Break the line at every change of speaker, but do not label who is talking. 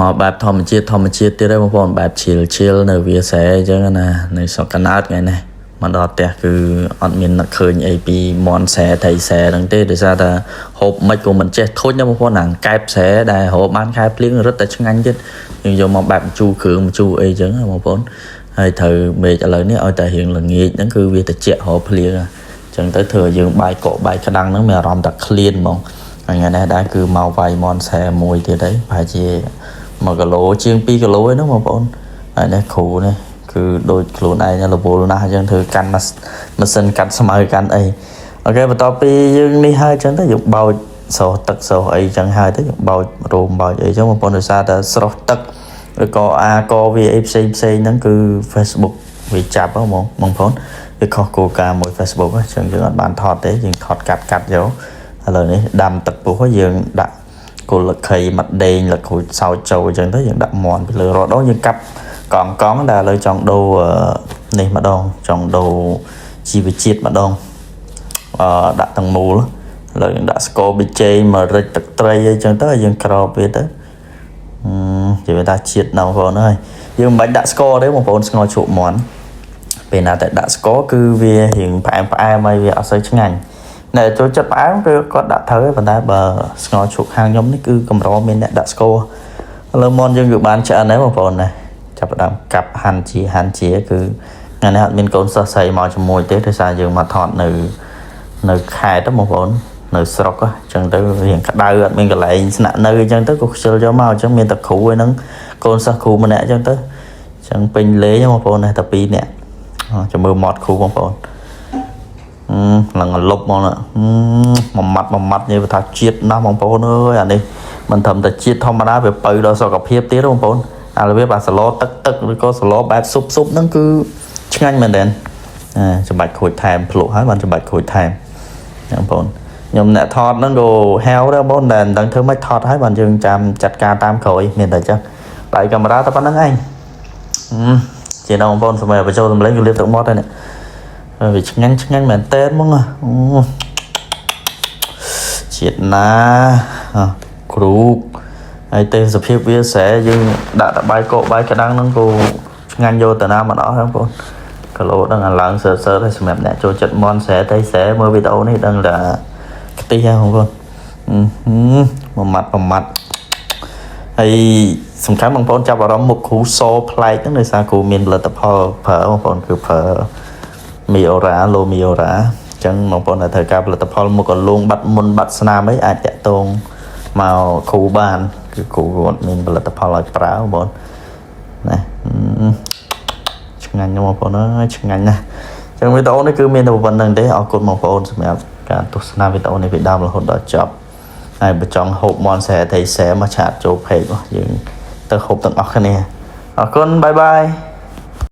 មកបែបធម្មជាតិធម្មជាតិទៀតហើយបងប្អូនបែប chill chill នៅវាស្រែអញ្ចឹងណានៅស្រុកកណើតថ្ងៃនេះមកដល់ផ្ទះគឺអត់មាននឹកឃើញអីពីមន់ស្រែត្រីស្រែហ្នឹងទេដោយសារតែហូបមិនក៏មិនចេះធុញណាបងប្អូនអាកែបស្រែដែលរកបានខែភ្លៀងរឹតតែឆ្ងាញ់ទៀតយើងយកមកបែបជូរគ្រឿងជូរអីចឹងណាបងប្អូនហើយត្រូវមេឃឥឡូវនេះឲ្យតែរៀងល្ងាចហ្នឹងគឺវាត្រជាក់រកភ្លៀងអញ្ចឹងទៅធ្វើឲ្យយើងបាយកកបាយក្តាំងហ្នឹងមានអារម្មណ៍តែឃ្លានហ្មងថ្ងៃនេះដែរគឺមកវាយមន់ស្រែមួយទៀតហើយប្រហែលជា 1គីឡូជាង2គីឡូឯនោះបងប្អូនហើយនេះគ្រូនេះគឺដូចខ្លួនឯងរវល់ណាស់អញ្ចឹងធ្វើកាន់ម៉ាស៊ីនកាត់ស្មៅកាន់អីOK បន្ទាប់ពីយើងនេះហើយអញ្ចឹងទៅយើងបោចស្រោះទឹកស្រោះអីអញ្ចឹងហើយទៅយើងបោចរោមបោចអីអញ្ចឹងបងប្អូនដោយសារតែស្រោះទឹកឬក៏អាកវាអីផ្សេងផ្សេងហ្នឹងគឺ Facebook វាចាប់ហ្មងបងប្អូនវាខុសគោលការណ៍មួយ Facebook អញ្ចឹងយើងអត់បានថតទេយើងថតកាត់កាត់យកឥឡូវនេះដាំទឹកពុះយើងដាក់ គល់លខីម៉ាត់ដេងលក្រូចសោចចូលអញ្ចឹងទៅយើងដាក់មន់ពីលើរដងយើងកាប់កង់កង់ដែលឥឡូវចង់ដូរនេះម្ដងចង់ដូរជីវជាតិម្ដងអឺដាក់ទាំងមូលឥឡូវយើងដាក់ស្ករប៊ីចេងម្រេចទឹកត្រីអីចឹងទៅយើងក្របវាទៅអឺនិយាយថាជាតិណាស់បងប្អូនអើយយើងមិនបាច់ដាក់ស្ករទេបងប្អូនស្ងោរជ្រក់មាន់ពេលណាតែដាក់ស្ករគឺវារៀងផ្អែមផ្អែមហើយវាអត់សូវឆ្ងាញ់ អ្នកចូលចិត្តផ្អែមគឺគាត់ដាក់ត្រូវហើយប៉ុន្តែបើស្ងោរជ្រូកខាងខ្ញុំនេះគឺកម្រមានអ្នកដាក់ស្ករឥឡូវមន់យើងគឺបានឆ្អិនហើយបងប្អូនណាចាប់ផ្ដើមកាប់ហាន់ជាហាន់ជាគឺថ្ងៃនេះអត់មានកូនសិស្សស្រីមកជាមួយទេដោយសារយើងមកថតនៅនៅខេត្តបងប្អូននៅស្រុកអញ្ចឹងទៅរៀងក្តៅអត់មានកន្លែងស្នាក់នៅអញ្ចឹងទៅក៏ខ្ជិលយកមកអញ្ចឹងមានតែគ្រូឯហ្នឹងកូនសិស្សគ្រូម្នាក់អញ្ចឹងទៅអញ្ចឹងពេញលេងបងប្អូនណាតែពីរនាក់ចាំមើលមាត់គ្រូបងប្អូន ឡើងលុបមកណាមួយម៉ាត់មួយម៉ាត់និយាយថាជាតិណាស់បងប្អូនអើយអានេះមិនត្រឹមតែជាតិធម្មតាវាបើដល់សុខភាពទៀតបងប្អូនអារបៀបអាសឡទឹកទឹកឬក៏សឡបែបស៊ុបស៊ុបហ្នឹងគឺឆ្ងាញ់មែនទែនច្បាច់ក្រូចថែមភ្លក់ហើយបានច្បាច់ក្រូចថែមបងប្អូនខ្ញុំអ្នកថតហ្នឹងក៏ហែវដែរបងប្អូនតែមិនដឹងធ្វើម៉េចថតហើយបានយើងចាំចាត់ការតាមក្រោយមានតែចឹងដៃកាមេរ៉ាតែប៉ុណ្្នឹងឯងជាបងប្អូនសម្រាប់បញ្ចូលសម្លេងគឺលាបទឹកមាត់ហើយនេះ វាឆ្ងាញ់ឆ្ងាញ់មែនតើហ្មងអូជាតិណាគ្រូកហើយទេសភាពវាស្រែយើងដាក់តបាយកកបាយក្តាំងហ្នឹងក៏ឆ្ងាញ់យកតាណាមកអស់ហ្នឹងបងប្អូនគីឡូដឹងអាឡើងសើសើហើយសម្រាប់អ្នកចូលចិត្តមន់ស្រែត្រីស្រែមើលវីដេអូនេះដឹងថាខ្ទិះហ្នឹងបងប្អូនមួយម៉ាត់មួយម៉ាត់ហើយសំខាន់បងប្អូនចាប់អារម្មណ៍មុខគ្រូសប្លែកហ្នឹងដោយសារគ្រូមានផលិតផលប្រើបងប្អូនគឺប្រើ មីអូរ៉ាឡូមីអូរ៉ាអញ្ចឹងបងប្អូនដែលត្រូវការផលិតផលមុខកលងបាត់មុនបាត់ស្នាមអីអាចតាក់ទងមកគ្រូបានគឺគ្រូគាត់មានផលិតផលឲ្យប្រើបងប្អូនណាឆ្ងាញ់ណាស់បងប្អូនអើយឆ្ងាញ់ណាស់អញ្ចឹងវីដេអូនេះគឺមានតែប៉ុណ្្នឹងទេអរគុណបងប្អូនសម្រាប់ការទស្សនាវីដេអូនេះពីដើមរហូតដល់ចប់ហើយបើចង់ហូបមន់ស្រែត្រីស្រែមក chat ចូល page របស់យើងទៅហូបទាំងអស់គ្នាអរគុណ bye bye.